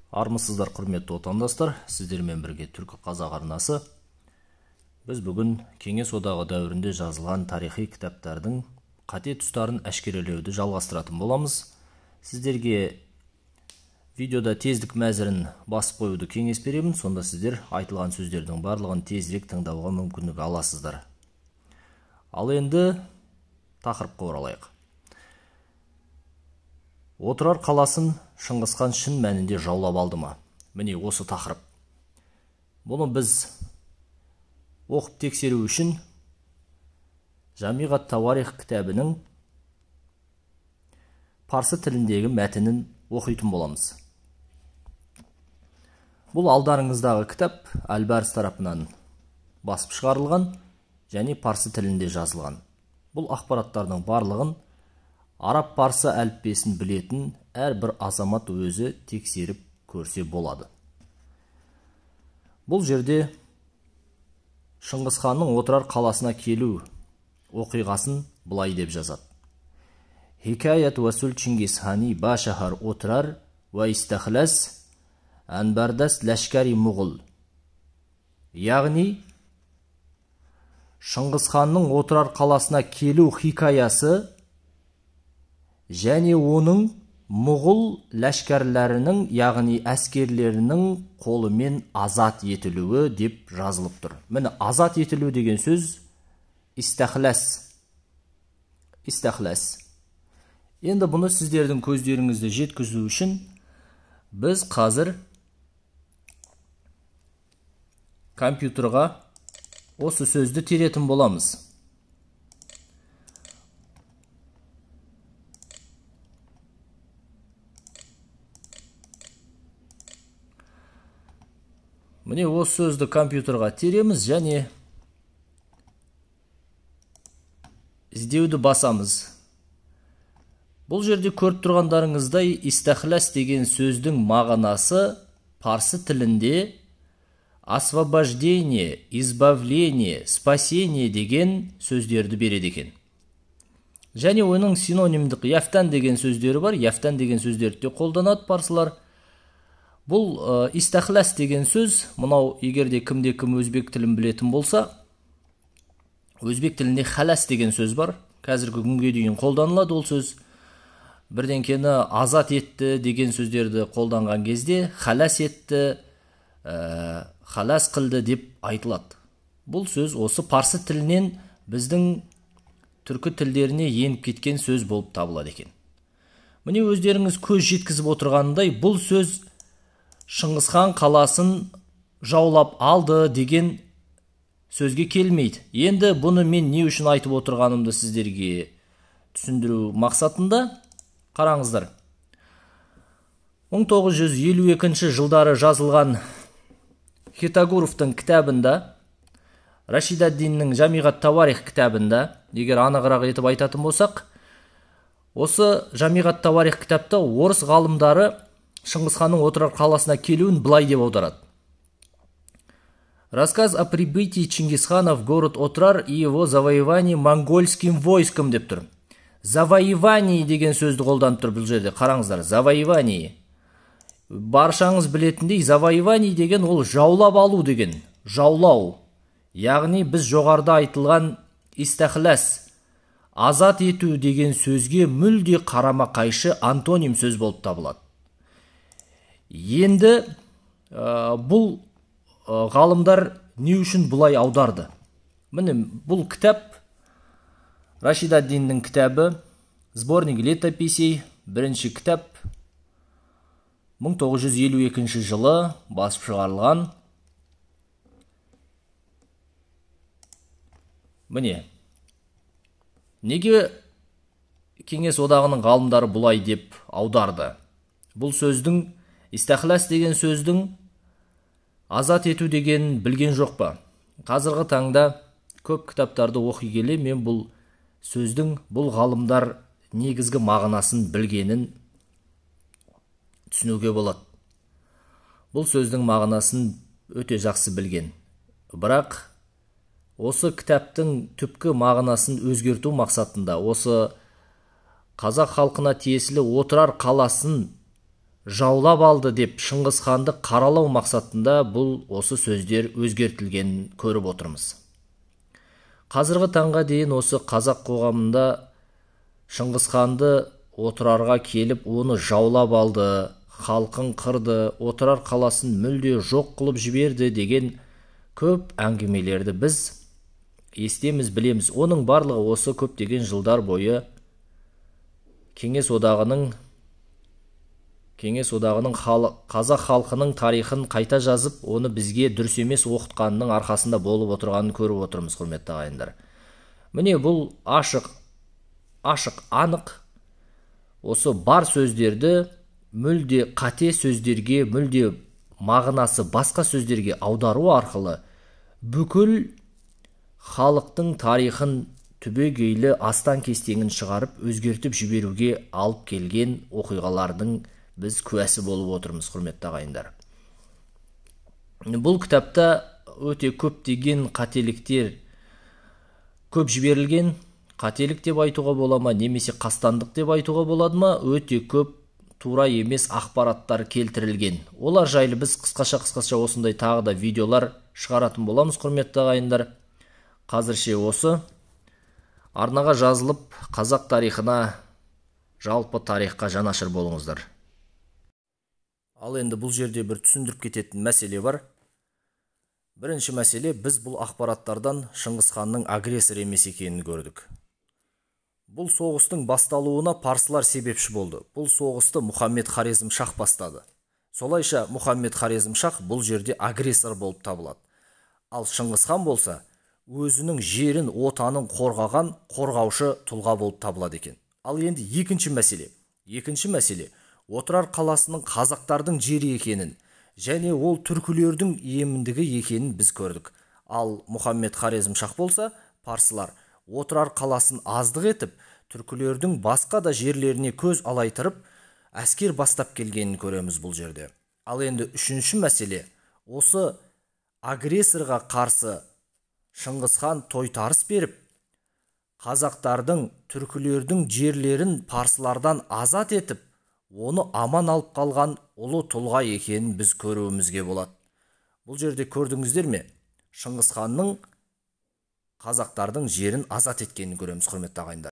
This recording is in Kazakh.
Армысыздар, құрметті отандастар, сіздермен бірге Түркі Қазақ арнасы. Біз бүгін Кеңес Одағы дәуірінде жазылған тарихи кітаптардың қате тұстарын әшкерелеуді жалғастыратын боламыз. Сіздерге видеода тездік мәзірін басып қоюды кеңес беремін, сонда сіздер айтылған сөздердің барлығын тезірек тыңдауға мүмкіндік аласыздар. Ал енді тақырыпқа оралайық. Отырар қаласын Шыңғысхан шын мәнінде жаулап алды ма? Міне осы тақырып. Бұны біз оқып тексеру үшін Жамиғат Тауарих кітабының парсы тіліндегі мәтінін оқитын боламыз. Бұл алдарыңыздағы кітап Әлбарс тарапынан басып шығарылған және парсы тілінде жазылған. Бұл ақпараттардың барлығын араб парсы әліппесін білетін әрбір азамат өзі тексеріп көрсе болады. Бұл жерде Шыңғысханның Отырар қаласына келу оқиғасын былай деп жазады. Хикаят васул Чингисхани ба шахар Отырар ва истахлас анбардас лашкари Мұғыл. Яғни Шыңғысханның Отырар қаласына келу хикаясы және оның Мұғыл ләшкәрлерінің, яғни әскерлерінің қолымен азат етілуі деп жазылып тұр. Міне азат етілу деген сөз истахлас. Истахлас. Енді бұны сіздердің көздеріңізді жеткізу үшін біз қазір компьютерға осы сөзді теретін боламыз. Міне осы сөзді компьютерға тереміз және іздеуді басамыз. Бұл жерде көріп тұрғандарыңыздай истахлас деген сөздің мағынасы парсы тілінде освобождение, избавление, спасение деген сөздерді береді екен. Және оның синонимдік яфтан деген сөздері бар. Яфтан деген сөздерді де қолданады парсылар. Бұл истахлас деген сөз, мынау егер де кімде кім өзбек тілін білетін болса, өзбек тілінде халас деген сөз бар. Қазіргі күнге дейін қолданылады ол сөз. Бірдеңкені азат етті деген сөздерді қолданған кезде халас етті, халас қылды деп айтылады. Бұл сөз осы парсы тілінен біздің түркі тілдеріне еніп кеткен сөз болып табылады екен. Міне өздеріңіз көз жеткізіп отырғанындай, бұл сөз Шыңғысхан қаласын жаулап алды деген сөзге келмейді. Енді бұны мен не үшін айтып отырғанымды сіздерге түсіндіру мақсатында қараңыздар. 1952 жылдары жазылған Хетагуровтың кітабында, Рашидаддиннің Жамиғат Тауарих кітабында, егер анығырақ етіп айтатын болсақ, осы Жамиғат Тауарих кітапта орыс ғалымдары Шыңғысханның Отырар қаласына келуін былай деп аударады. Рассказ о прибытии Чингисхана в город Отрар и его завоевании монгольским войском деп тұр. Завоевание деген сөзді қолданып тұр бұл жерде. Қараңыздар, завоевание. Баршаңыз білетіндей, завоевание деген ол жаулап алу деген, жаулау. Яғни біз жоғарыда айтылған истахлас, азат ету деген сөзге мүлде қарама-қайшы антоним сөз болып табылады. Енді бұл ғалымдар не үшін бұлай аударды? Міне бұл кітап Рашидаддиннің кітабы, сборник летописей, бірінші кітап 1952 жылы басып шығарылған. Міне, неге Кеңес Одағының ғалымдары бұлай деп аударды? Бұл сөздің, истахлас деген сөздің азат ету деген білген жоқ па? Қазіргі таңда көп кітаптарды оқи келе мен бұл сөздің, бұл ғалымдар негізгі мағынасын білгенін түсінуге болады. Бұл сөздің мағынасын өте жақсы білген. Бірақ осы кітаптың түпкі мағынасын өзгерту мақсатында осы қазақ халқына тиесілі Отырар қаласын жаулап алды деп Шыңғыс ханды қаралау мақсатында бұл осы сөздер өзгертілгенін көріп отырмыз. Қазіргі таңға дейін осы қазақ қоғамында Шыңғыс ханды Отырарға келіп оны жаулап алды, халқын қырды, Отырар қаласын мүлде жоқ қылып жіберді деген көп әңгімелерді біз естеміз, білеміз. Оның барлығы осы көптеген жылдар бойы Кеңес одағының қазақ халқының тарихын қайта жазып, оны бізге дұрыс емес оқытқанының арқасында болып отырғанын көріп отырмыз, құрметті ағайындар. Міне бұл ашық анық осы бар сөздерді мүлде қате сөздерге, мүлде мағынасы басқа сөздерге аудару арқылы бүкіл халықтың тарихын түбегейлі астан-кестеңін шығарып, өзгертіп жіберуге алып келген оқиғалардың біз куәсі болып отырмыз, құрметті ағайындар. Бұл кітапта өте көптеген қателіктер көп жіберілген. Қателік деп айтуға бола ма, немесе қастандық деп айтуға болады ма, өте көп тура емес ақпараттар келтірілген. Олар жайлы біз қысқаша осындай тағы да видеолар шығаратын боламыз, құрметті ағайындар. Қазірше осы арнаға жазылып, қазақ тарихына, жалпы тарихқа жанашыр болыңыздар. Ал енді бұл жерде бір түсіндіріп кететін мәселе бар. Бірінші мәселе, біз бұл ақпараттардан Шыңғыс ханның агрессор емес екенін көрдік. Бұл соғыстың басталуына парсылар себепші болды. Бұл соғысты Мұхаммед Хорезм шах бастады. Солайша Мұхаммед Хорезм шах бұл жерде агрессор болып табылады. Ал Шыңғыс хан болса, өзінің жерін, отанын қорғаған қорғаушы тұлға болып табылады екен. Ал енді екінші мәселе, Отырар қаласының қазақтардың жері екенін және ол түркілердің иеміндігі екенін біз көрдік. Ал Мұхаммед Хорезм шах болса, парсылар Отырар қаласын аздық етіп, түркілердің басқа да жерлеріне көз алайтырып, әскер бастап келгенін көреміз бұл жерде. Ал енді үшінші мәселе, осы агрессорға қарсы Шыңғыс хан тойтарыс беріп, қазақтардың, түркілердің жерлерін парсылардан азат етіп, оны аман алып қалған ұлы тұлға екенін біз көруімізге болады. Бұл жерде көрдіңіздер ме? Шыңғыс ханның қазақтардың жерін азат еткенін көреміз, құрметті ағайындар.